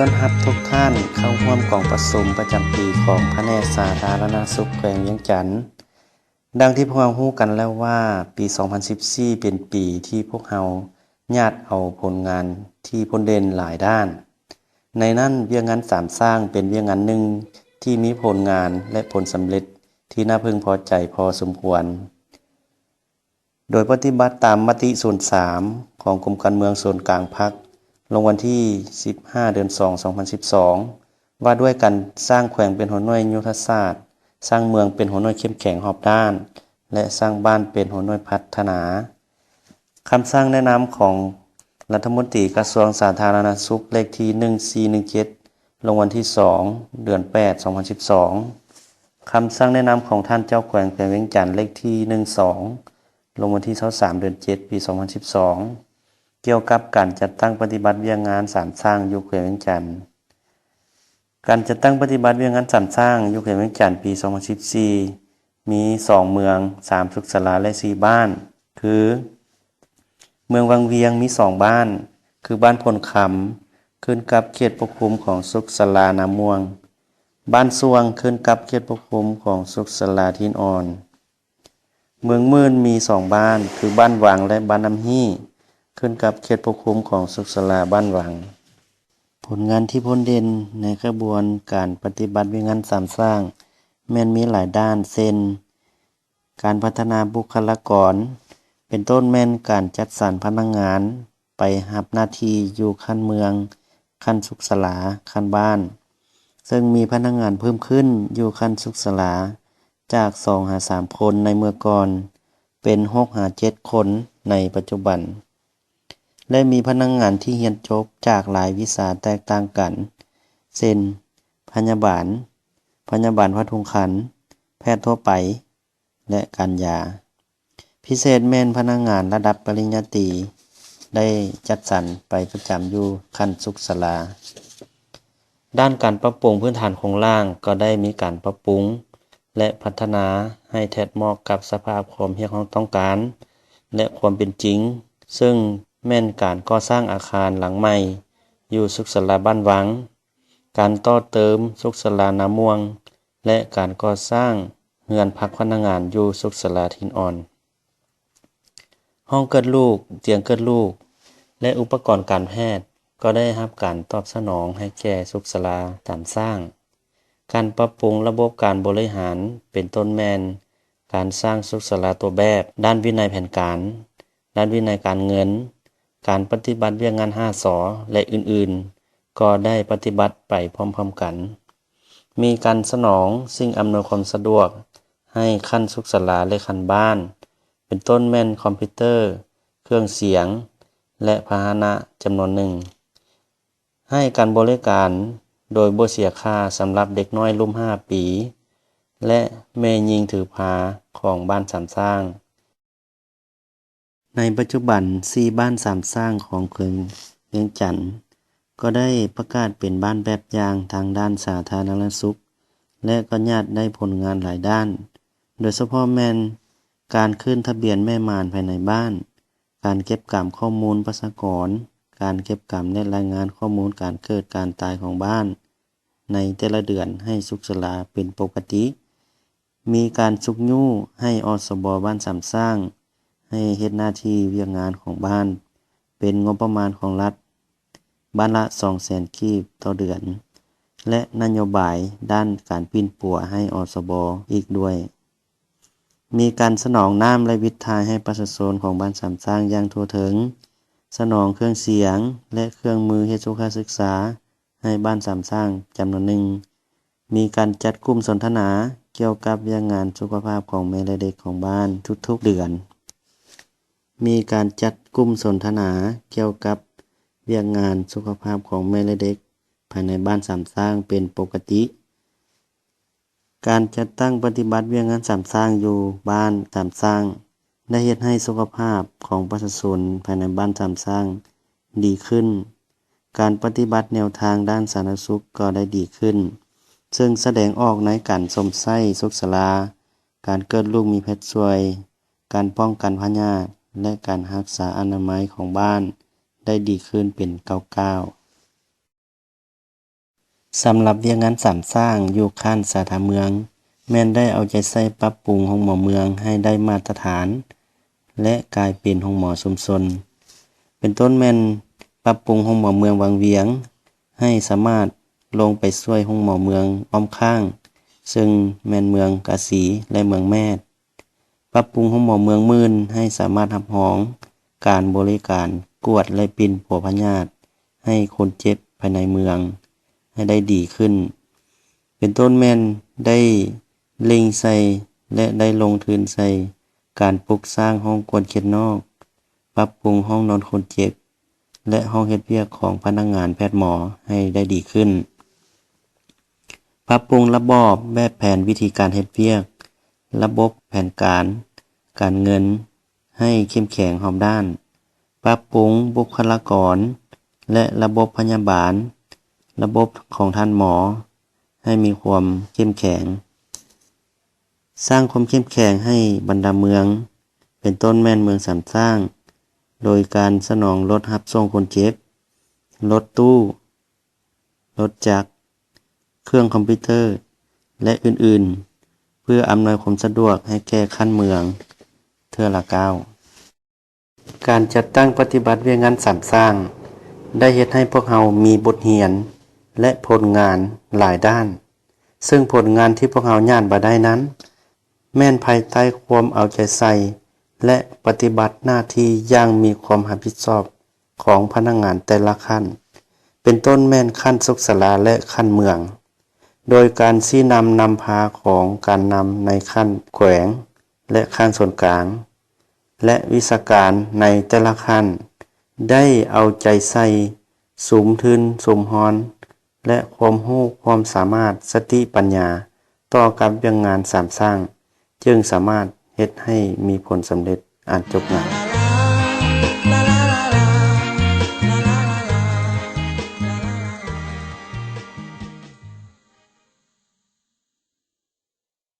ຕ້ອນຮັບທຸກທ່ານເຂົ້າຮ່ວມກອງປະຊຸມປະຈຳປີຂອງພະແນກສາທາລະນະສຸກແຂວງວຽງຈັນ. ດັ່ງທີ່ພວກເຮົາຮູ້ກັນແລ້ວວ່າ ປີສອງພັນສິບສີ່ ເປັນປີທີ່ພວກເຮົາຍາດເອົາຜົນງານທີ່ພົ້ນເດັ່ນຫຼາຍດ້ານ. ໃນນັ້ນ, ວຽກງານສາມສ້າງເປັນວຽກງານໜຶ່ງທີ່ມີຜົນງານ ແລະ ຜົນສຳເລັດທີ່ໜ້າເພິ່ງພໍໃຈພໍສົມຄວນ. ໂດຍປະຕິບັດຕາມມະຕິສູນສາມ ຂອງກົມການເມືອງສູນກາງພັກ ລົງວັນທີສິບຫ້າ ເດືອນສອງ ສອງພັນສິບສອງ ວ່າດ້ວຍການສ້າງແຂວງເປັນຫົວໜ່ວຍຍຸດທະສາດ, ສ້າງເມືອງເປັນຫົວໜ່ວຍເຂັ້ມແຂງຮອບດ້ານ ແລະ ສ້າງບ້ານເປັນຫົວໜ່ວຍພັດທະນາ. ຄຳສັ່ງແນະນຳຂອງລັດຖະມົນຕີກະຊວງສາທາລະນະສຸກ ເລກທີໜຶ່ງສີ່ໜຶ່ງເຈັດ ລົງວັນທີສອງ ເດືອນແປດ ສອງພັນສິບສອງ. ຄຳສັ່ງແນະນຳຂອງທ່ານເຈົ້າແຂວງແຂວງວຽງຈັນ ເລກທີໜຶ່ງສອງ ລົງວັນທີຊາວສາມ ເດືອນເຈັດ ປີສອງພັນສິບສອງ ກ່ຽວກັບການຈັດຕັ້ງປະຕິບັດວຽກງານສາມສ້າງຢູ່ແຂວງວຽງຈັນ. ການຈັດຕັ້ງປະຕິບັດວຽກງານສາມສ້າງຢູ່ແຂວງວຽງຈັນປີສອງພັນສິບສີ່ ມີສອງເມືອງ, ສາມສຸກສາລາ ແລະ ສີ່ບ້ານ ຄື ເມືອງວັງວຽງມີສອງບ້ານ ຄືບ້ານໂພນຄຳ ຂຶ້ນກັບເຂດປົກຄຸມຂອງສຸກສາລານາມ່ວງ, ບ້ານຊ່ວງ ຂຶ້ນກັບເຂດປົກຄຸມຂອງສຸກສາລາຖິ່ນອ່ອນ. ເມືອງໝື່ນມີສອງບ້ານ ຄືບ້ານວັງ ແລະ ບ້ານນ້ຳຮີ້ ຂຶ້ນກັບເຂດປົກຄຸມຂອງສຸກສາລາບ້ານວັງ. ຜົນງານທີ່ພົ້ນເດັ່ນໃນຂະບວນການປະຕິບັດວຽກງານສາມສ້າງ ແມ່ນມີຫຼາຍດ້ານ ເຊັ່ນ ການພັດທະນາບຸກຄະລາກອນ ເປັນຕົ້ນແມ່ນການຈັດສັນພະນັກງານໄປຮັບໜ້າທີ່ຢູ່ຂັ້ນເມືອງ, ຂັ້ນສຸກສາລາ, ຂັ້ນບ້ານ, ເຊິ່ງມີພະນັກງານເພີ່ມຂຶ້ນຢູ່ຂັ້ນສຸກສາລາຈາກສອງຫາສາມຄົນໃນເມື່ອກ່ອນ ເປັນຫົກຫາເຈັດຄົນໃນປັດຈຸບັນ ແລະ ມີພະນັກງານທີ່ຮຽນຈົບຈາກຫຼາຍວິຊາແຕກຕ່າງກັນ ເຊັ່ນ ພະຍາບານ, ພະຍາບານຜະທຸງຄັນ, ແພດທົ່ວໄປ ແລະ ການຢາ. ພິເສດແມ່ນພະນັກງານລະດັບປະລິນຍາຕີ ໄດ້ຈັດສັນໄປປະຈຳຢູ່ຂັ້ນສຸກສາລາ. ດ້ານການປັບປຸງພື້ນຖານໂຄງລ່າງກໍໄດ້ມີການປັບປຸງ ແລະ ພັດທະນາໃຫ້ແທດເໝາະກັບສະພາບຄວາມຮຽກຮ້ອງຕ້ອງການ ແລະ ຄວາມເປັນຈິງ, ເຊິ່ງແມ່ນການກໍ່ສ້າງອາຄານຫຼັງໃໝ່ຢູ່ສຸກສາລາບ້ານວັງ, ການຕໍ່ເຕີມສຸກສາລານາມ່ວງ ແລະ ການກໍ່ສ້າງເຮືອນພັກພະນັກງານຢູ່ສຸກສາລາຖິ່ນອ່ອນ. ຫ້ອງເກີດລູກ, ຕຽງເກີດລູກ ແລະ ອຸປະກອນການແພດ ກໍໄດ້ຮັບການຕອບສະໜອງໃຫ້ແກ່ສຸກສາລາຕາມສ້າງ. ການປັບປຸງລະບົບການບໍລິຫານ ເປັນຕົ້ນແມ່ນການສ້າງສຸກສາລາຕົວແບບ, ດ້ານວິໄນແຜນການ, ດ້ານວິໄນການເງິນ, ການປະຕິບັດວຽກງານຫ້າ ສ ແລະ ອື່ນໆ ກໍໄດ້ປະຕິບັດໄປພ້ອມໆກັນ. ມີການສະໜອງສິ່ງອຳນວຍຄວາມສະດວກໃຫ້ຂັ້ນສຸກສາລາ ແລະ ຂັ້ນບ້ານ ເປັນຕົ້ນແມ່ນຄອມພິວເຕີ, ເຄື່ອງສຽງ ແລະ ພາຫະນະຈຳນວນໜຶ່ງ. ໃຫ້ການບໍລິການໂດຍບໍ່ເສຍຄ່າສຳລັບເດັກນ້ອຍລຸ່ມຫ້າປີ ແລະ ແມ່ຍິງຖືພາຂອງບ້ານສາມສ້າງ. ໃນປັດຈຸບັນ ສີ່ບ້ານສາມສ້າງຂອງແຂວງວຽງຈັນ ກໍໄດ້ປະກາດເປັນບ້ານແບບຢ່າງທາງດ້ານສາທາລະນະສຸກ ແລະ ກໍຍາດໄດ້ຜົນງານຫຼາຍດ້ານ, ໂດຍສະເພາະແມ່ນການຂຶ້ນທະບຽນແມ່ໝານພາຍໃນບ້ານ, ການເກັບກຳຂໍ້ມູນປະຊາກອນ, ການເກັບກຳ ແລະ ລາຍງານຂໍ້ມູນການເກີດການຕາຍຂອງບ້ານໃນແຕ່ລະເດືອນໃຫ້ສຸກສາລາເປັນປົກກະຕິ, ມີການຊຸກຍູ້ໃຫ້ ອສບ ບ້ານສາມສ້າງ ໃຫ້ເຮັດໜ້າທີ່ວຽກງານຂອງບ້ານ ເປັນງົບປະມານຂອງລັດ ບ້ານລະສອງແສນກີບຕໍ່ເດືອນ ແລະ ນະໂຍບາຍດ້ານການປິ່ນປົວໃຫ້ ອສບ ອີກດ້ວຍ. ມີການສະໜອງນ້ຳ ແລະ ວິດຖ່າຍໃຫ້ປະຊາຊົນຂອງບ້ານສາມສ້າງຢ່າງທົ່ວເຖິງ, ສະໜອງເຄື່ອງສຽງ ແລະ ເຄື່ອງມືເຮັດສຸຂະສຶກສາໃຫ້ບ້ານສາມສ້າງຈຳນວນໜຶ່ງ, ມີການຈັດກຸ່ມສົນທະນາກ່ຽວກັບວຽກງານສຸຂະພາບຂອງແມ່ ແລະ ເດັກຂອງບ້ານທຸກໆເດືອນ, ມີການຈັດກຸ່ມສົນທະນາກ່ຽວກັບວຽກງານສຸຂະພາບຂອງແມ່ ແລະ ເດັກພາຍໃນບ້ານສາມສ້າງເປັນປົກກະຕິ. ການຈັດຕັ້ງປະຕິບັດວຽກງານສາມສ້າງຢູ່ບ້ານສາມສ້າງ ໄດ້ເຮັດໃຫ້ສຸຂະພາບຂອງປະຊາຊົນພາຍໃນບ້ານສາມສ້າງດີຂຶ້ນ. ການປະຕິບັດແນວທາງດ້ານສາທາລະນະສຸກກໍໄດ້ດີຂຶ້ນ, ເຊິ່ງສະແດງອອກໃນການຊົມໃຊ້ສຸກສາລາ, ການເກີດລູກມີແພດຊ່ວຍ, ການປ້ອງກັນພະຍາດ ແລະ ການຮັກສາອະນາໄມຂອງບ້ານໄດ້ດີຂຶ້ນເປັນກ້າວໆ. ສຳລັບວຽກງານສາມສ້າງຢູ່ຂັ້ນສາທາເມືອງ ແມ່ນໄດ້ເອົາໃຈໃສ່ປັບປຸງໂຮງໝໍເມືອງໃຫ້ໄດ້ມາດຕະຖານ ແລະ ກາຍເປັນໂຮງໝໍຊຸມຊົນ ເປັນຕົ້ນແມ່ນປັບປຸງໂຮງໝໍເມືອງວັງວຽງ ໃຫ້ສາມາດລົງໄປຊ່ວຍໂຮງໝໍເມືອງອ້ອມຂ້າງ ເຊິ່ງແມ່ນເມືອງກາສີ ແລະ ເມືອງແມດ. ປັບປຸງໂຮງໝໍເມືອງໝື່ນໃຫ້ສາມາດຮັບຮອງການບໍລິການກວດ ແລະ ປິ່ນປົວພະຍາດໃຫ້ຄົນເຈັບພາຍໃນເມືອງໃຫ້ໄດ້ດີຂຶ້ນ ເປັນຕົ້ນແມ່ນໄດ້ເລັ່ງໃສ່ ແລະ ໄດ້ລົງທຶນໃສ່ການປຸກສ້າງຫ້ອງກວດເຂດນອກ, ປັບປຸງຫ້ອງນອນຄົນເຈັບ ແລະ ຫ້ອງເຮັດວຽກຂອງພະນັກງານແພດໝໍໃຫ້ໄດ້ດີຂຶ້ນ. ປັບປຸງລະບອບແບບແຜນວິທີການເຮັດວຽກ, ລະບົບແຜນການ, ການເງິນໃຫ້ເຂັ້ມແຂງຮອບດ້ານ, ປັບປຸງບຸກຄະລາກອນ ແລະ ລະບົບພະຍາບານ, ລະບົບຂອງທ່ານໝໍໃຫ້ມີຄວາມເຂັ້ມແຂງ, ສ້າງຄວາມເຂັ້ມແຂງໃຫ້ບັນດາເມືອງ ເປັນຕົ້ນແມ່ນເມືອງສາມສ້າງ ໂດຍການສະໜອງລົດຮັບສົ່ງຄົນເຈັບ, ລົດຕູ້, ລົດຈັກ, ເຄື່ອງຄອມພິວເຕີ ແລະ ອື່ນໆ ເພື່ອອຳນວຍຄວາມສະດວກໃຫ້ແກ່ຂັ້ນເມືອງເທື່ອລະກ້າວ. ການຈັດຕັ້ງປະຕິບັດວຽກງານສາມສ້າງ ໄດ້ເຮັດໃຫ້ພວກເຮົາມີບົດຮຽນ ແລະ ຜົນງານຫຼາຍດ້ານ, ເຊິ່ງຜົນງານທີ່ພວກເຮົາຍາດມາໄດ້ນັ້ນ ແມ່ນພາຍໃຕ້ຄວາມເອົາໃຈໃສ່ ແລະ ປະຕິບັດໜ້າທີ່ຢ່າງມີຄວາມຮັບຜິດຊອບຂອງພະນັກງານແຕ່ລະຂັ້ນ, ເປັນຕົ້ນແມ່ນຂັ້ນສຸກສາລາ ແລະ ຂັ້ນເມືອງ, ໂດຍການຊີ້ນຳນຳພາຂອງການນຳໃນຂັ້ນແຂວງ ແລະ ຂັ້ນສ່ວນກາງ ແລະ ວິຊາການໃນແຕ່ລະຂັ້ນ ໄດ້ເອົາໃຈໃສ່ສຸມທຶນສຸມຮອນ ແລະ ຄວາມຮູ້ຄວາມສາມາດ ສະຕິປັນຍາ ຕໍ່ກັບວຽກງານສາມສ້າງ ຈຶ່ງສາມາດເຮັດໃຫ້ມີຜົນສຳເລັດອັນຈົບງາມ.